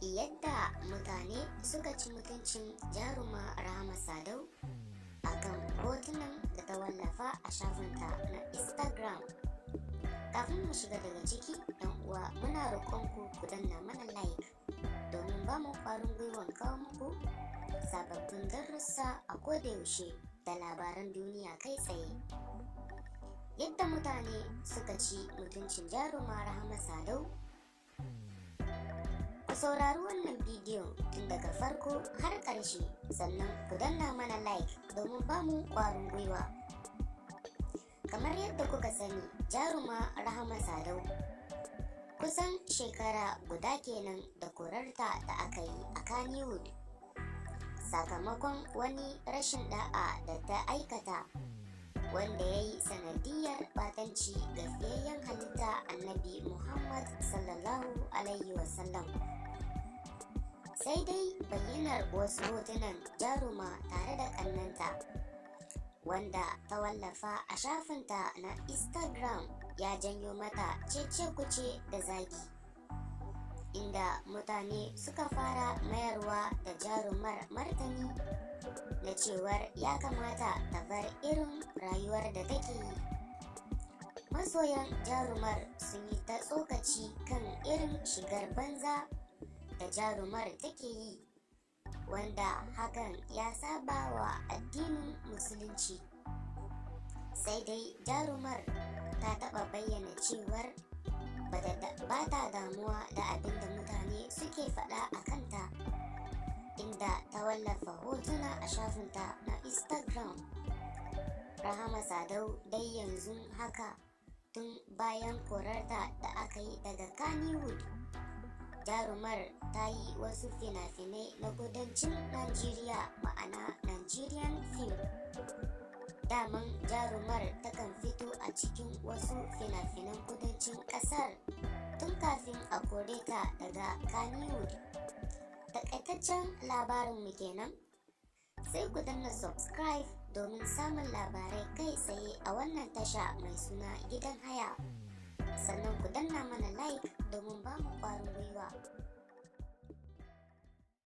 Yadda mutane suka ci mutuncin jaruma Rahama Sadau akan hotunan da ta wallafa a shafinta na Instagram. Kafin mu shiga daga ciki, yan uwa, muna roƙonku ku danna mana like domin ba mu ƙwarin gwiwan kawo muku sababbin darussa a kodayaushe da labaran duniya kai tsaye. Yadda mutane suka ci mutuncin jaruma Rahama Sadau. Ku saurari wannan bidiyon tun daga farko har ƙarshe, sannan ku danna mana like domin ba mu ƙwarin gwiwa. Kamar yadda kuka sani, jaruma Rahama Sadau kusan shekara guda kenan da korarta da aka yi a Kannywood sakamakon wani rashin da'a da ta aikata, wanda ya yi sanadiyar batanci ga fiyayyen halitta Annabi Muhammad sallallahu alaihi wasallam. Sai dai bayyanar wasu hotunan jaruma tare da kannanta wanda ta wallafa a shafinta na Instagram ya janyo mata cece-kuce da zagi, inda mutane suka fara mayarwa da jarumar martani na cewar ya kamata ta bar irin rayuwar da take yi. Masoyan jarumar sun yi ta tsokaci kan irin shigar banza da jarumar take yi, wanda hakan ya saba wa addinin Musulunci. Sai dai jarumar ta taɓa bayyana cewar ba ta damuwa da abin da mutane suke faɗa a kanta, inda ta wallafa hotuna a shafinta na Instagram. Rahama Sadau dai yanzu haka, tun bayan korarta da aka yi daga Kannywood, jarumar ta yi wasu fina-finai na kudancin Najeriya, ma'ana Nigerian film. Daman jarumar takan fito a cikin wasu fina-finan kudancin kasar tun kafin a kore ta daga Kannywood. Takaitaccen labarinmu kenan. Sai ku danna subscribe domin samun labarai kai tsaye a wannan tasha mai suna Gidan Haya, sannan ku danna mana like domin ba mu kwarin gwiwa.